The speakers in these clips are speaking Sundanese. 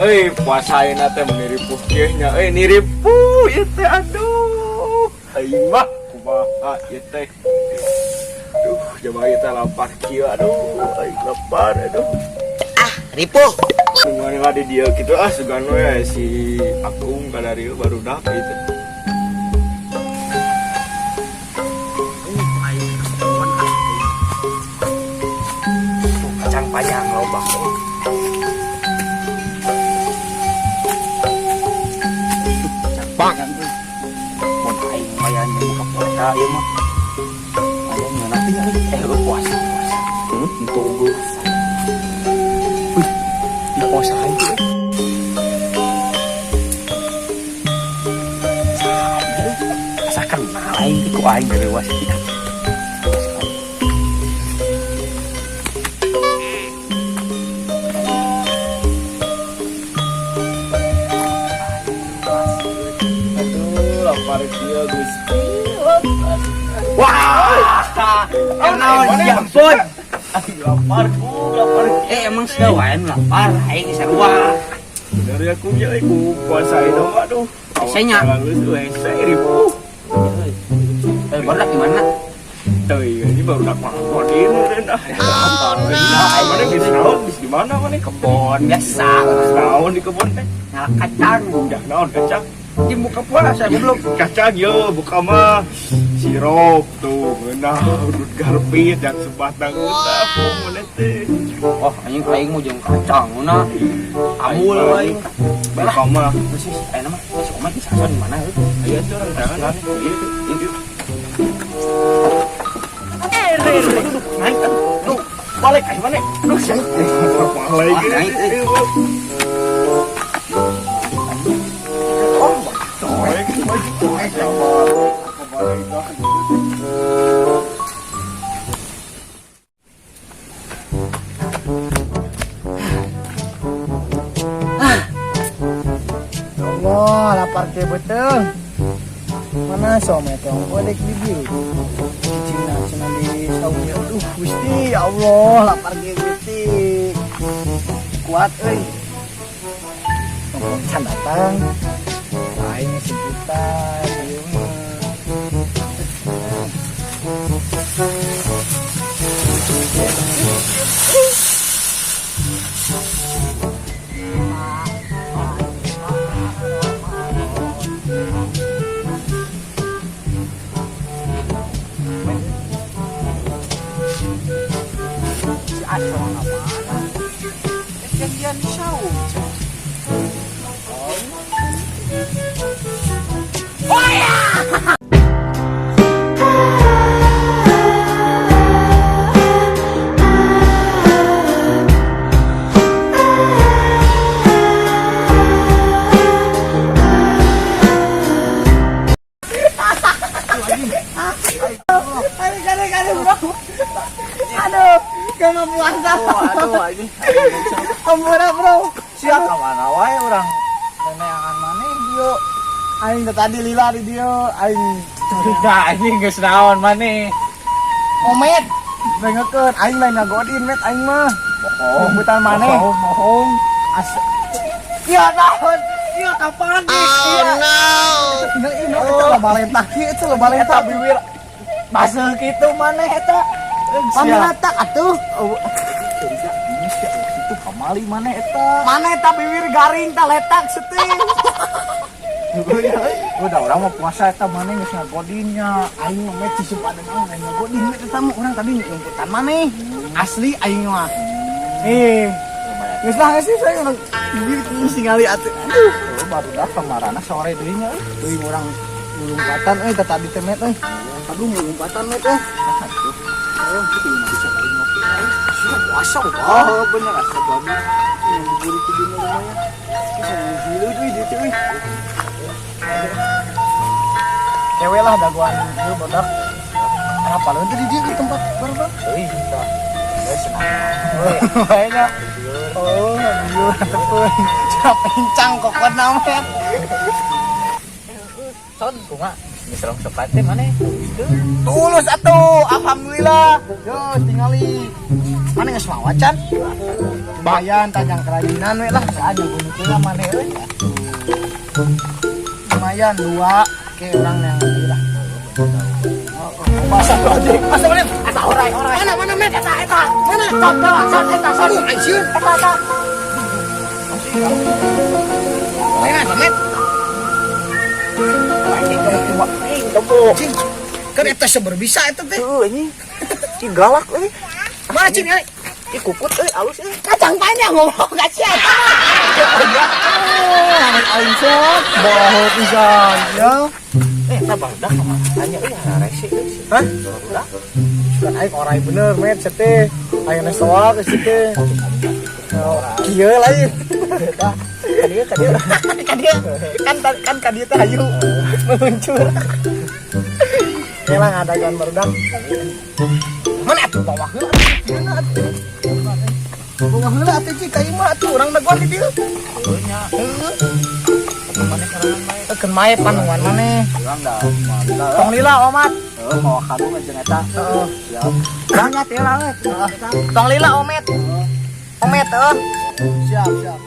Euy, puasa ayeuna teh mun ripuh kieu nya euy, niripuh ieu teh, aduh. Aing mah kumaha ieu teh. Duh, coba ieu teh lapar kieu, aduh, aing lapar, aduh. Ah, ripuh. Tungguan lah di dia gitu ah, sugan we si Akung kadarieu barudak ieu teh. Kacang panjang loba. Kacang panjang euy. Mun aing lumayan buka puasa ieu mah. Lumayan ngeunah teh euy. Eh, eueuh puasa puasa. Tunggu. Wih, di puasa aing teh. Asa kenal aing teh ku aing leuwas kita. Aduh, lapar kieu Gusti. Lapar. Wah, kenal mana ya pun. Aing lapar ku, lapar. Eh, emang sudah wae nu lapar, aing geus sarua. Bener ya ku ya ku puasa itu aduh. Hesenya. Halus hese ripuh. Eh, baru gimana? Tuh, ini baru dak makan ini dah. Mana geus naon, geus di mana mana? Kebon biasa. Geus naon di kebun teh? Ngalak kacang. Udah naon kacang? Di buka puasa belum? Kacang yo buka mah sirup tuh ngeunah udut garpit dan sebatang ngeunah mana teh. Oh, anjing aing mau jeung kacang na. Amul aing. Buka mah. Persis, aing mah si Omat di sason di mana euy? Aya tuh orang tangan. Iya, iya. Naik aduh. Aduh, balik aing mana? Aduh, siang. Balik. Ah, naik, eh. Oh, coek, maju coek sabar. Kebalik dah. Ya Allah, lapar ke betul. Mana some teh ongko dek di biru. Cicingna cenah di saung ieu. Aduh, Gusti, ya Allah, lapar ke Gusti. Kuat euy. Ongko can datang. Aing sebutan ieu mah. Si Acong ka mana? Janjian di saung. Aduh, aduh, aduh, bro. Aduh, gak puasa. Aduh, ini. Ampura, bro. Sia ka mana wae urang neneangan maneh dieu. Aing teh tadi lila di dieu, aing Curiga anjing geus naon maneh. Omet. Dengekeun, aing lain ngagodin met aing mah. Bohong. Jemputan maneh. Bohong, bohong. As Iya naon? Iya kapan nih? Oh no. Tinggal ini eta loba lentah kieu eta loba Eta lentah. Bibir baseuh kitu maneh eta. Pamiratak atuh. Oh, curiga ini sia itu kamali maneh eta. Maneh eta bibir garing tah letak setih. Udah orang mau puasa eta maneh geus ngagodinnya. Aing mah met cisup ada naon aing ngagodin met eta mah urang tadi nyumputan maneh. Asli aing mah. Eh, geus lah geus saya urang bibir geus ningali atuh. Aduh. Oh, baru dah kamarana sore deui nya euy. Euy urang lompatan euy teh tadi teh met euy. Aduh lompatan met euy. Aduh, Oh, kieu mah bisa bari ngopi. Sia puasa oh wah. bener asa babi. Yang diburu ku dina lumayan. Bisa ngilu euy dieu teh euy. Kewe lah dagoan ieu bodak. Kenapa lu di dieu di tempat baru-baru? Euy, tah. Ya senang. Kayaknya. Oh, aduh, tepun. Cenah pincang kokona met. Son kumaha? Geus rongsokan teh maneh tulus teu? Tulus atuh, alhamdulillah. Yo, tingali. Maneh geus mawa can? Lumayan tajang kerajinan we lah, saja gunung maneh euy. Lumayan dua ke orang yang ngerti lah. Masa project, masa boleh, Eta orai orai. Mana mana met Eta eta. Mana? Sok sok sok eta sok. Aduh, anjir. Eta eta. Mana met? Cing, kan eta seberbisa eta teh. Heuh anjing. Ih galak euy. Mana cing ya? Ih kukut euy alus euy. Kacang panjang ngomong ka sia eta mah. Oh, aing sok bohong pisan ya. Eh, eta barudak kumaha tanya euy hararese euy. Hah? Barudak. Kan aing orai bener met teh. Aing soak geus teh. Kieu lain. Ka dieu ka dieu. Ka dieu. Kan kan ka dieu teh hayu meluncur. Emang ada jalan barudak. Mana atuh bawah heula atuh. Bawah heula atuh cik ka imah atuh urang dagoan di dieu. Heuh nya. Heuh. Maneh sorangan bae. Keun mae panungan maneh. Urang dah mantap. Tong lila omat. Heuh mawa karung jeung eta. Heeh. Siap. Urang nya teh lah euy. Tong lila omet. Omet heuh. Siap, siap.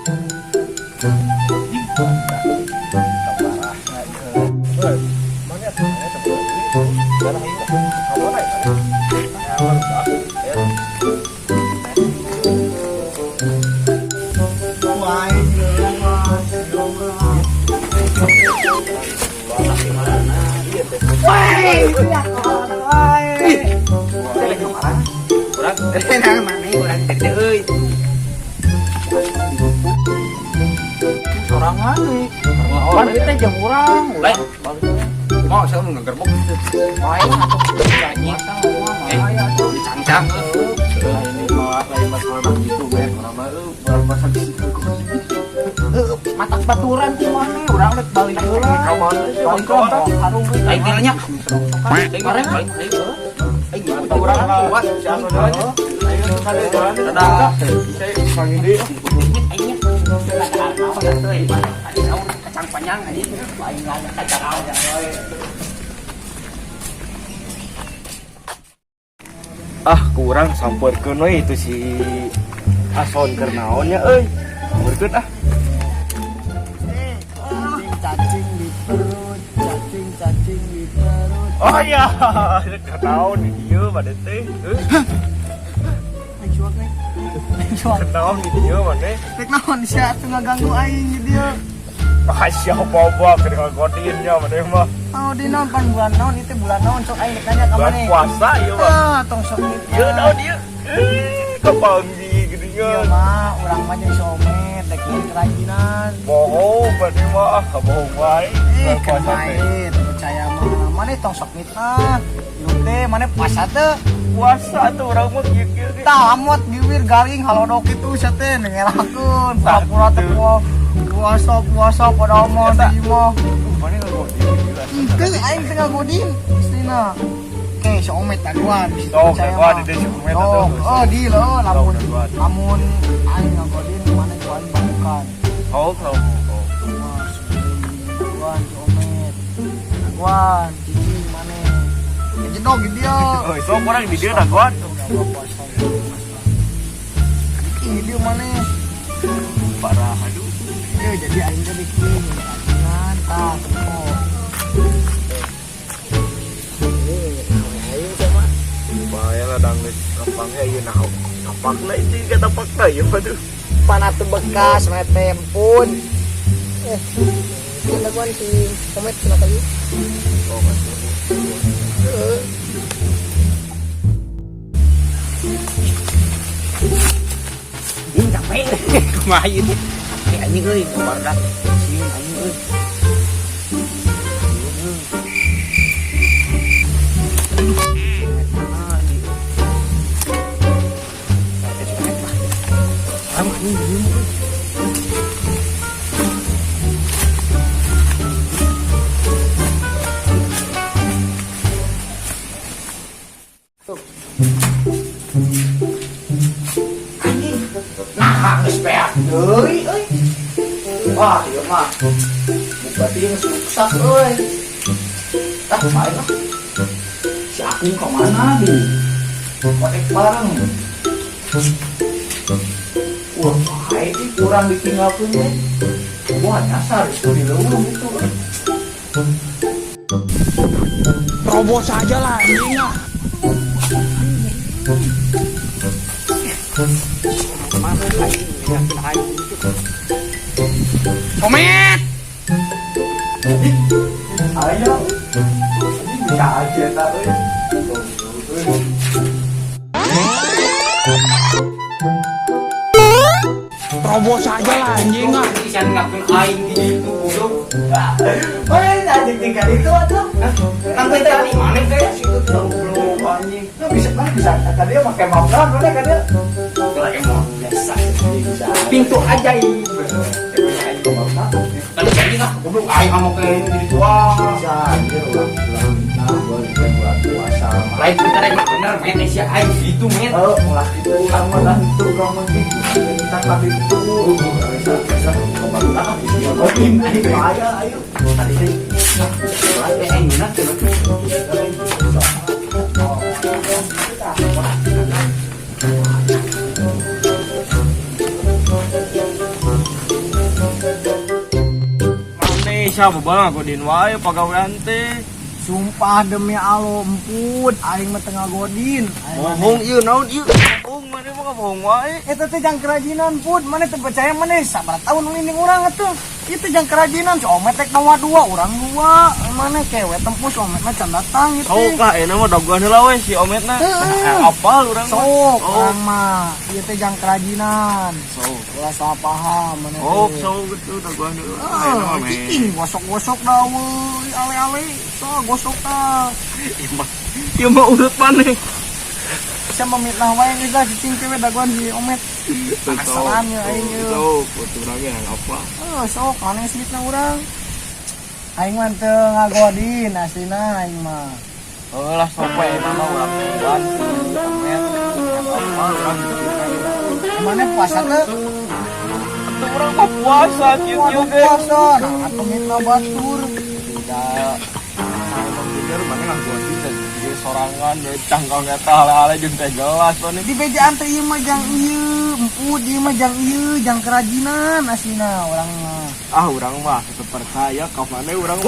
Mana atuh mana teh? Jalan ayo. Ka mana eta? Ya barudak. Ya. Wah, Urang Nah, mana Urang teh euy. Sorangan euy. Pan ieu teh jeung urang. Lain. Mau saya mau ngegerbok. Main atuh anjing. Eh, dicancang. Ini malah lain masalah gitu met. Urang mah euy bahasa gitu. Matak baturan ku maneh urang rek balik heula. Ka mana sih? Balik ke karung euy. Aing nya. Aing Aing balik aing. Aing mantap urang kuat si Aso jalan. Ayo kade jalan. Dadah. Saya panggil deui. Aing nya. Kacang panjang anjing. Aing ngomong kacang panjang euy. Ah, kurang sampeurkeun we itu si Ason keur naon nya euy. Sampeurkeun ah. Cacing di perut, cacing cacing di perut. Oh iya, keur naon di dieu bade teh. Heuh, Aing cuak nih. Aing cuak. keur naon di dieu maneh? Rek naon sia atuh ngaganggu aing di dieu. Ah, siapa bawa keur ngagodin nya maneh mah. Oh, di naon pan bulan naon itu bulan naon sok aing rek nanya ka Bulan maneh. puasa ieu mah. Ah, tong sok gitu. Ieu naon ieu? Eh, kapanggih Iya geuningan. mah, urang mah jeung somet rek nyieun kerajinan. Bohong maneh mah, ah bohong wae. Eh, Bulan puasa teh. kemain, percaya mah. Maneh tong sok mitnah. Hirup teh maneh puasa teh. Puasa tuh urang mah kieu-kieu ge. Tah amot bibir garing halodok itu sia teh ngelakeun pura-pura teh puasa puasa padahal mah di imah. Maneh ngagodin gila. Henteu aing teh ngagodin istrina. Oke, si Omet dagoan, bisa Oh, percaya dagoan mah. di si Omet Oh, atuh. oh di lo lamun Dagoan. lamun aing ngagodin mana ku aing bakukan. Oh, oh, oh. Wah, dagoan si Omet. Dagoan, cicing maneh. Jedog di dia. Oh, sok urang di dieu dagoan. Udah puasa. Ih, dia maneh. Parah aduh. Ya, jadi aing teh bikin kerajinan tah teko. Bahaya lah dangges kapangnya ieu naon. Kapakna itu ka tapakna ieu aduh. Panatu bekas mana tempun. Eh, ini dagoan si Omet cenah tadi. Oh, masuk. Heeh. Ini capek. Kumaha ieu teh? Eh anjing euy, barudak. Sieun anjing euy. Sieun euy. Mana di? Am anjing di dieu euy. Anjing. Nah, geus beak deui euy. Wah, ieu mah bupati geus rusak euy. Ah, main lah. Si Akung kemana di? Kotek bareng. Wah, baik nih kurang ditinggalkan teh. Wah, nyasar itu di leuweung itu. Terobos aja lah anjing ah. Mana aing yakin aing itu. Komet. Ayo. Ini bisa aja tak euy. Terobos aja lah anjing ah. Bisa ngelakuin aing gitu, goblok. Oh, anjing tinggal itu atuh. Kan teh tadi mana teh? Situ tuh goblok anjing. Lu bisa mana bisa kata dia pakai mafran mana kan dia? Kalau emang biasa. Bisa. Pintu ajaib. Kan jadi lah, goblok aing kamu ke jadi tua. Bisa anjir ulah ulah minta gua juga bulan puasa. Lain kita emang bener men si aing gitu men. Oh, ulah itu urang mah lah itu urang mah gitu. Minta tapi itu. Bisa bisa Ah, ayo ayo. Tadi teh eh aing minat teh. Maneh siapa bang aku din wae pagawean teh. Sumpah demi Allah emput aing mah tengah godin. Bohong ieu naon ieu? Bohong maneh mah bohong wae. Eta teh jang kerajinan put, maneh teu percaya maneh sabaraha tahun ngelinding urang atuh. Itu jang kerajinan si Omet tek nawa dua, urang dua. Maneh kewe tempus Omet mah can datang gitu. Sok lah euna mah dagoan heula we si Ometna. Heeh. Apal urang mah. Sok urang mah, ieu teh jang kerajinan. Sok. Ulah salah paham maneh teh. Oh, sok gitu dagoan heula. Ah, Euna mah men. cicing gosok-gosok dah euy, ale-ale. Sok gosok tah. Ieu mah urut maneh. Bisa memitnah wae geus lah cicing teh we dagoan si Omet. Penasaran ya aing ieu. Sok, urang ge yang apa? Oh, sok maneh geus mitnah urang. Aing mah teu ngagodin aslina aing mah. Oh lah sok we euna mah urang dagoan si Omet. Yang apa urang gitu. Maneh puasa teu? Atuh urang mah puasa kieu kieu Waduh ge. puasa. Nah, atuh mitnah batur. Tidak. Pikir maneh ngagodin dan ieu sorangan we cangkang eta ale-ale jeung teh gelas maneh. Di bejaan teh ieu mah jang ieu, emput ieu mah jang ieu, jang kerajinan aslina urang mah. Ah urang mah tetep percaya ka maneh urang.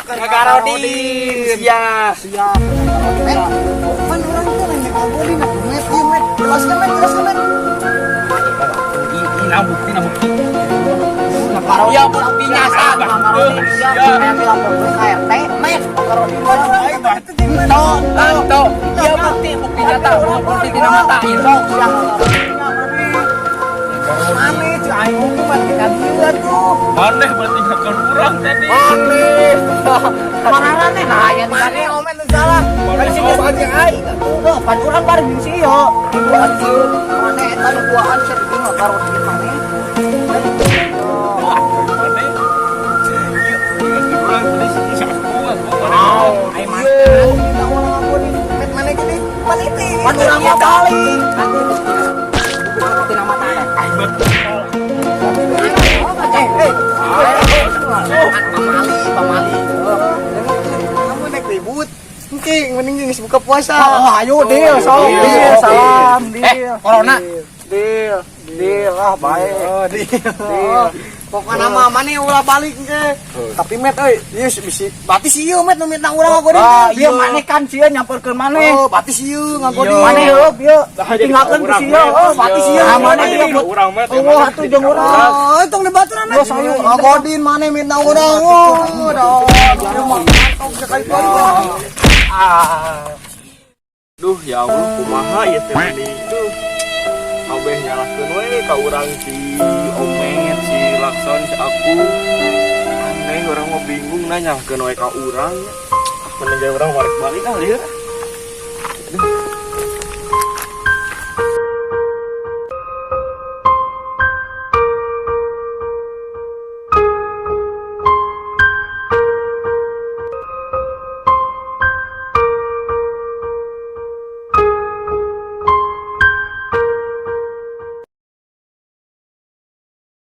Ngagarodin. Sia. Siap. Met, pan urang teh lain ngagodin atuh met ieu met. Jelaskeun met, jelaskeun met. Ini bukti, nah bukti. Ya buktinya sabar. Ya, Met. Tuh, ya bukti, bukti nyata, bukti tidak mata. Sok siang. Mane cuy aing mungkin mah kita dieu atuh. Maneh berarti ngakan urang tadi. Mane. Mararane nah aya mane omen teu salah. Maneh Kan sih aja aing atuh. Pan urang bareng jeung si ieu. Mane eta nu duaan sia di karo di mane. Maneh. Ieu urang tadi si aku atuh maneh. Aing mane. Urang ngagodin met mane gini. Mane teh. Pan urang mah balik. Bukti mata. Aing mah Eh, eh. Pamali, pamali. Kamu naik ribut. Engke, mending geus buka puasa. Oh, ayo deal, sok, deal, salam, deal. Corona. Deal, deal lah baik. Oh, deal. Pokokna mah maneh ulah balik engke. Tapi met euy, ieu bisi berarti si ieu met nu mitnah urang ngagodin. Ah, iya maneh kan sieun nyamperkeun maneh. Oh, berarti si ieu ngagodin. Maneh heup ieu. Ditinggalkeun ku si ieu. Oh, berarti si ieu maneh ieu. Urang mah Oh, atuh jeung urang. Oh, tong dibaturan met. Ngagodin maneh mitnah urang. Oh, dah. Ieu mah mantap sekali. Ah. Duh, ya Allah, kumaha ieu teh meni. Duh. Kabeh nyalahkeun we ka urang si Omet, si Lakson, si aku. Aneh urang mah bingung na nyalahkeun we ka urang. Ah, mending ge urang balik-balik ah lieur.